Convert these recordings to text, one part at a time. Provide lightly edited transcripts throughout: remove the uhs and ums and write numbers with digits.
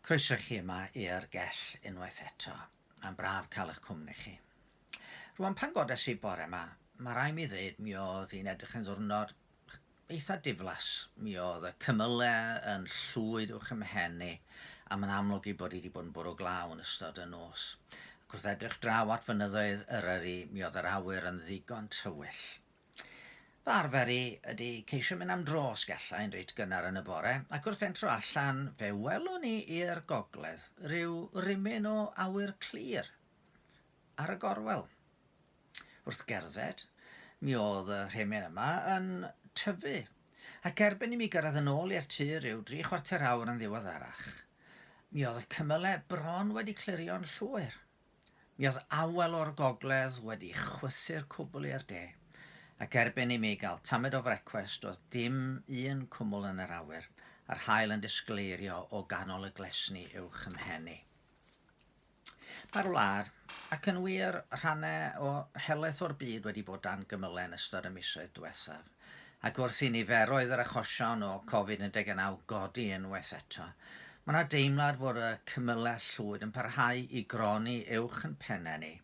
Croeso i chi yma i'r gell unwaith eto. Mae'n braf cael eich cwmni chi. Rwan, pan godes i bore yma, mae rai mi ddweud mi oedd hi'n edrych yn ddwrnod eitha diflas. Mi oedd y cymylau yn llwyd uwch ym mhen i, a mae'n amlwg i bod hi wedi bod yn bwrw glaw yn ystod y nos. Ac wrth edrych draw at fynyddoedd Eryri, mi oedd yr awyr yn ddigon tywyll. Fy arfer i ydy ceisio mynd am dro os galla i'n reit gynnar yn y bore, ac wrth fentro allan fe welwn i i'r gogledd ryw rimyn o awyr clir ar y gorwel. Wrth gerdded, mi oedd y rhemyn yma yn tyfu, ac erbyn i mi gyrraedd yn ôl i'r tŷ ryw dri chwarter awr yn ddiweddarach, mi oedd y cymylau bron wedi clirio'n llwyr. Mi oedd awel o'r gogledd wedi chwythu'r cwbl i'r de, ac erbyn i mi gael tamed o frecwest doedd dim un cwmwl yn yr awyr, a'r haul yn disgleirio o ganol y glesni uwch ym mhen i. Mae'r wlad, ac yn wir rhannau o helaeth o'r byd wedi bod dan gymylau yn ystod y misoedd diwethaf, Ac wrth i niferoedd yr achosion o Covid 19 godi unwaith eto, mae 'na deimlad fod y cymylau llwyd yn parhau i gronni uwch yn pennau ni.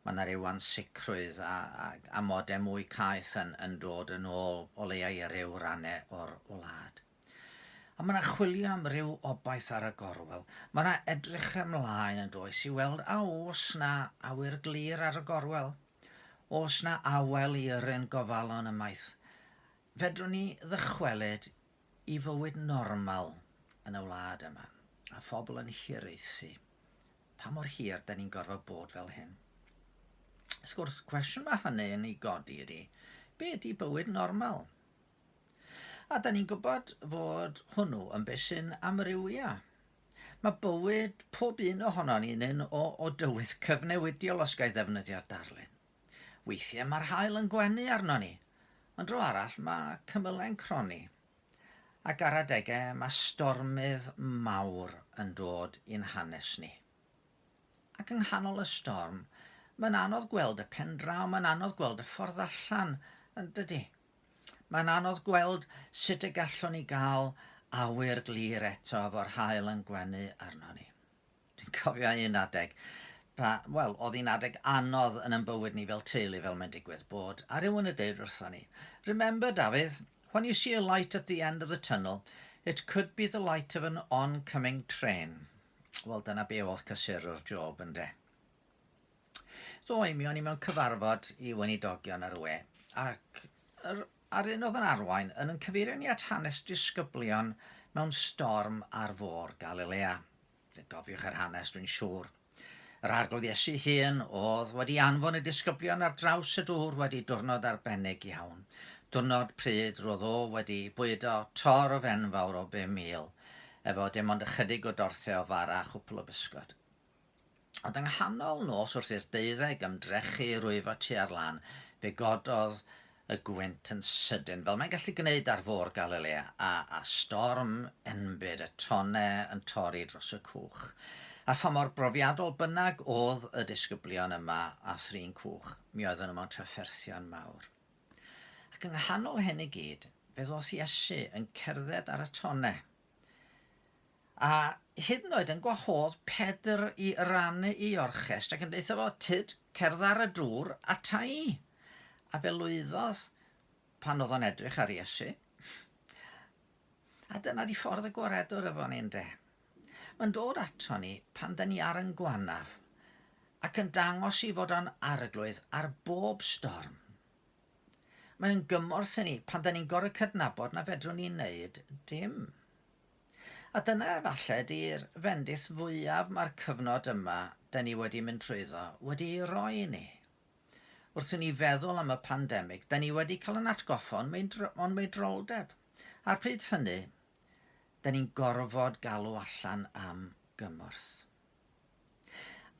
Mae 'na ryw ansicrwydd a, a amodau mwy caeth yn, yn dod yn ôl o leia i ryw rannau o'r wlad. A mae 'na chwilio am ryw obaith ar y gorwel. Mae 'na edrych ymlaen yn does i weld a oes 'na awyr glir ar y gorwel. Oes 'na awel i yrru'n gofalon ymaith. Fedrwn ni ddychwelyd i fywyd normal yn y wlad yma, a phobl yn hiraethu. Pa mor hir 'da ni'n gorfod bod fel hyn? Wrth gwrs, cwestiwn mae hynny yn ei godi ydy, be ydy bywyd normal? A 'da ni'n gwybod fod hwnnw yn beth sy'n amrywio. Mae bywyd pob un ohonon ni'n un o, o dywydd cyfnewidiol os ga i ddefnyddio'r darlun. Weithiau mae'r haul yn gwenu arno ni, ond dro arall mae cymylau'n cronni. Ac ar adegau mae stormydd mawr yn dod i'n hanes ni. Ac yng nghanol y storm, mae'n anodd gweld y pen draw, mae'n anodd gweld y ffordd allan, yn dydy? Mae'n anodd gweld sut y gallwn ni gael awyr glir eto efo'r haul yn gwenu arno ni. Dwi'n cofio un adeg, pa, wel, oedd hi'n adeg anodd yn ein bywyd ni fel teulu fel mae'n digwydd bod, a rhywun yn deud wrthon ni, Remember, Dafydd, when you see a light at the end of the tunnel, it could be the light of an oncoming train. Wel, dyna be oedd cysurwr Job, ynde. Ddoe, mi o'n i mewn cyfarfod i weinidogion ar y we, ac yr, a'r un oedd yn arwain yn yn cyfeirio ni at hanes disgyblion mewn storm ar fôr Galilea. Gofiwch yr hanes, dwi'n siŵr. Yr Arglwydd Iesu hun oedd wedi anfon y disgyblion ar draws y dŵr wedi diwrnod arbennig iawn. Diwrnod pryd roedd o wedi bwydo torf enfawr o 5,000, efo dim ond ychydig o dorthau o fara a chwpl o bysgod. Ond yng nghanol nos wrth i'r deuddeg ymdrechu i rwyfo tua'r lan, fe gododd y gwynt yn sydyn, fel mae'n gallu gwneud ar fôr Galilea, a, a storm enbyd, y tonne yn torri dros y cwch. A pha mor brofiadol bynnag oedd y disgyblion yma a thrin cwch, mi oedden nhw mewn trafferthion mawr. Ac yng nghanol hyn i gyd, fe ddoth Iesu yn cerdded ar y tonne. A hyd yn oed yn gwahodd Pedr i rannu i orchest ac yn deutha fo, tyd, cerdd ar y dŵr ata i. A fe lwyddodd pan oedd o'n edrych ar Iesu. A dyna di ffordd y gwaredwr efo ni, ynde. Mae'n dod ato ni pan da ni ar yn gwanaf ac yn dangos i fod o'n arglwydd ar bob storm. Mae'n gymorth i ni pan da ni'n gorfod cydnabod na fedrwn ni wneud dim. A dyna efallai ydi'r fendith fwyaf mae'r cyfnod yma 'da ni wedi mynd trwyddo wedi ei roi i ni. Wrth i ni feddwl am y pandemig, 'da ni wedi cael yn atgoffa o'n o'n meidroldeb. A'r pryd hynny, 'da ni'n gorfod galw allan am gymorth.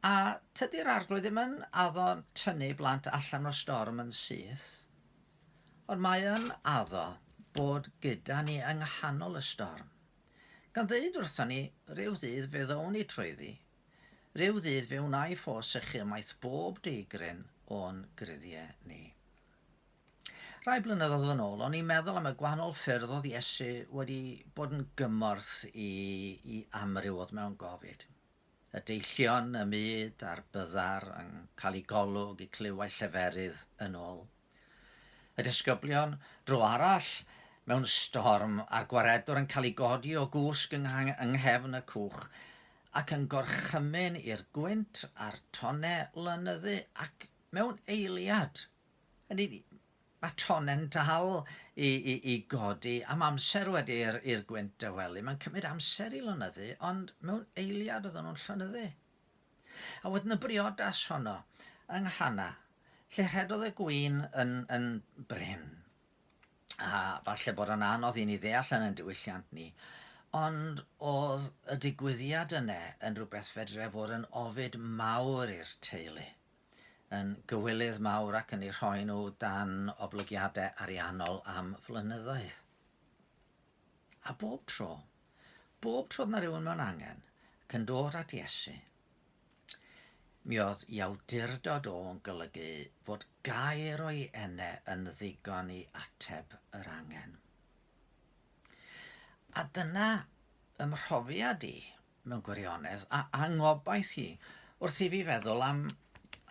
A tydi'r Arglwydd ddim yn addo tynnu blant allan o'r storm yn syth, ond mae yn addo bod gyda ni yng nghanol y storm. Gan ddeud wrthon ni, rhyw ddydd fe ddown ni trwyddi, rhyw ddydd fe wnaiff o sychu ymaith bob deigryn o'n gruddiau ni. Rhai blynyddoedd yn ôl, o'n i'n meddwl am y gwahanol ffyrdd oedd Iesu wedi bod yn gymorth i, i amryw oedd mewn gofid. Y deillion, y mud a'r byddar yn cael eu golwg, eu clyw a'u lleferydd yn ôl. Y disgyblion, dro arall, mewn storm, a'r gwaredwr yn cael ei godi o gwsg yng nghefn y cwch ac yn gorchymyn i'r gwynt a'r tonne lynyddu ac mewn eiliad Hynny, mae tonne'n dal i, i, i godi am amser wedi i'r, i'r gwynt dawelu. Mae'n cymryd amser i lonyddu, ond mewn eiliad oedden nhw'n llonyddu. A wedyn y briodas honno yng Nghana, lle rhedodd y gwin yn, yn brin. A falle bod o'n anodd i ni ddeall yn ein diwylliant ni, ond oedd y digwyddiad yna yn rhywbeth fedre fod yn ofid mawr i'r teulu. yn gywilydd mawr ac yn eu rhoi nhw dan oblygiadau ariannol am flynyddoedd. A bob tro, bob tro oedd 'na rywun mewn angen ac yn dod at Iesu, mi oedd i awdurdod o'n golygu fod gair o'i ene yn ddigon i ateb yr angen. A dyna ym mhrofiad i mewn gwirionedd, a, a ngobaith i, wrth i fi feddwl am,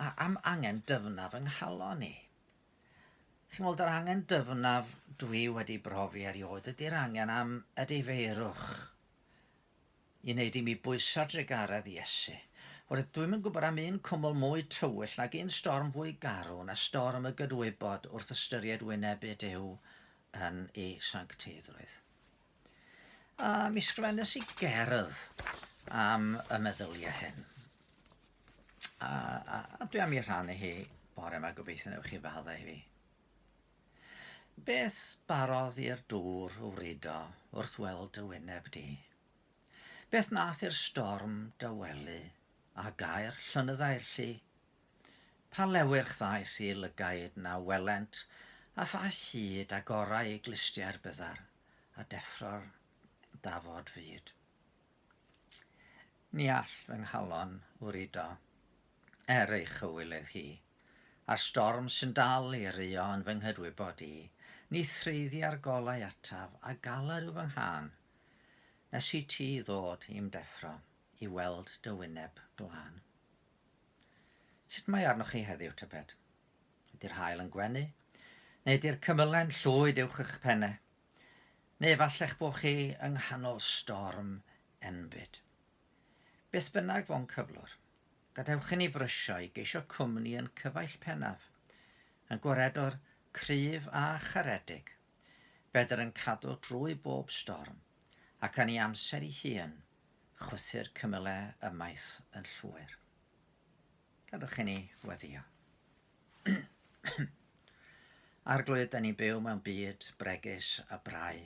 am angen dyfnaf yng nghalon i. Chi'n gweld, yr angen dyfnaf dwi wedi brofi erioed ydy'r angen am edifeirwch i wneud i mi bwyso drugaredd Iesu. Oherwydd dwi'm yn gwybod am un cwmwl mwy tywyll nag un storm fwy garw na storm y gydwybod wrth ystyried wynebu Duw yn ei sancteiddrwydd. A mi sgrifennes i gerdd am y meddyliau hyn. A, a, a dwi am i rhannu hi bore yma, gobeithio newch chi faddau i fi. Beth barodd i'r dŵr wrido wrth weld dy wyneb di? Beth nath i'r storm dawelu a gair llonyddau'r llu? Pa lewyrch ddaeth i lygaid na welent a pha hyd agorau i glustiau'r byddar? a deffro'r dafod fyd. Ni all fy nghalon wrido, er ei chywilydd hi, a'r storm sy'n dal i ruo yn fy nghydwybod i, ni threiddia'r golau ataf, a galar yw fy nghân, nes i ti ddod i'm deffro i weld dy wyneb glân. Sut mae arnoch chi heddiw, tybed? Ydy'r haul yn gwenu? Neu ydy'r cymylen llwyd uwch eich penne? Neu efallai'ch bod chi yng nghanol storm enbyd. Beth bynnag fo'n cyflwr, gadewch i ni frysio i geisio cwmni yn cyfaill pennaf, yn gwaredwr cryf a charedig, fedr yn cadw drwy bob storm, ac yn ei amser ei hun, chwythu'r cymylau ymaith yn llwyr. Gadwch i ni weddio. Arglwydd, da ni'n byw mewn byd bregus a brau.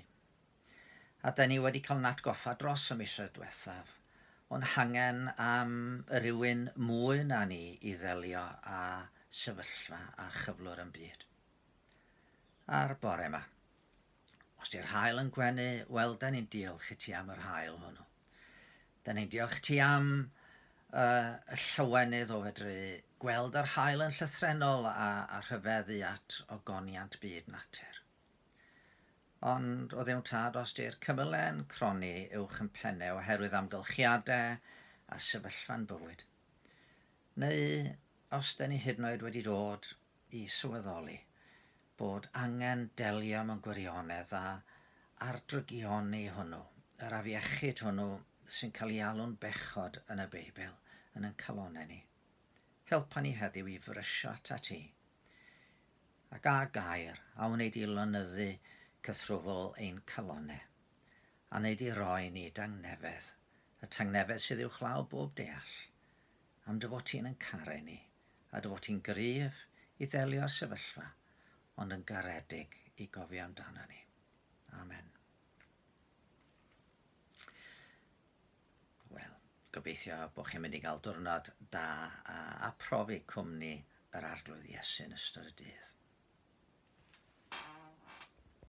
A da ni wedi cael yn atgoffa dros y misoedd diwethaf o'n hangen am rywun mwy na ni i ddelio â sefyllfa a chyflwr yn byd. A'r bore yma, Os di'r haul yn gwenu, wel, da ni'n diolch i ti am yr haul hwnnw. Da ni'n diolch i ti am uh, y llawenydd o fedru gweld yr haul yn llythrenol a, a rhyfeddu at ogoniant byd natur. Ond o ddewn tad, os di'r cymylen cronni uwch yn pennau oherwydd amgylchiadau a sefyllfa'n bywyd, neu os da ni hyd yn oed wedi dod i sylweddoli bod angen delio mewn gwirionedd â a'r drygioni hwnnw, yr afiechyd hwnnw sy'n cael ei alw'n bechod yn y Beibl, yn ein calonnau ni. Helpa ni heddiw i frysio atat ti, ac â gair a wneud i lonyddu cythrwfl ein calonnau, a wneud i roi ni dangnefedd, y tangnefedd sydd uwchlaw bob deall, am dy fod ti'n yn caru ni, a dy fod ti'n gryf i ddelio â'r sefyllfa, ond yn garedig i gofio amdano ni. Amen. Wel, gobeithio bod chi'n mynd i gael diwrnod da a, a profi cwmni yr Arglwydd Iesu yn ystod y dydd.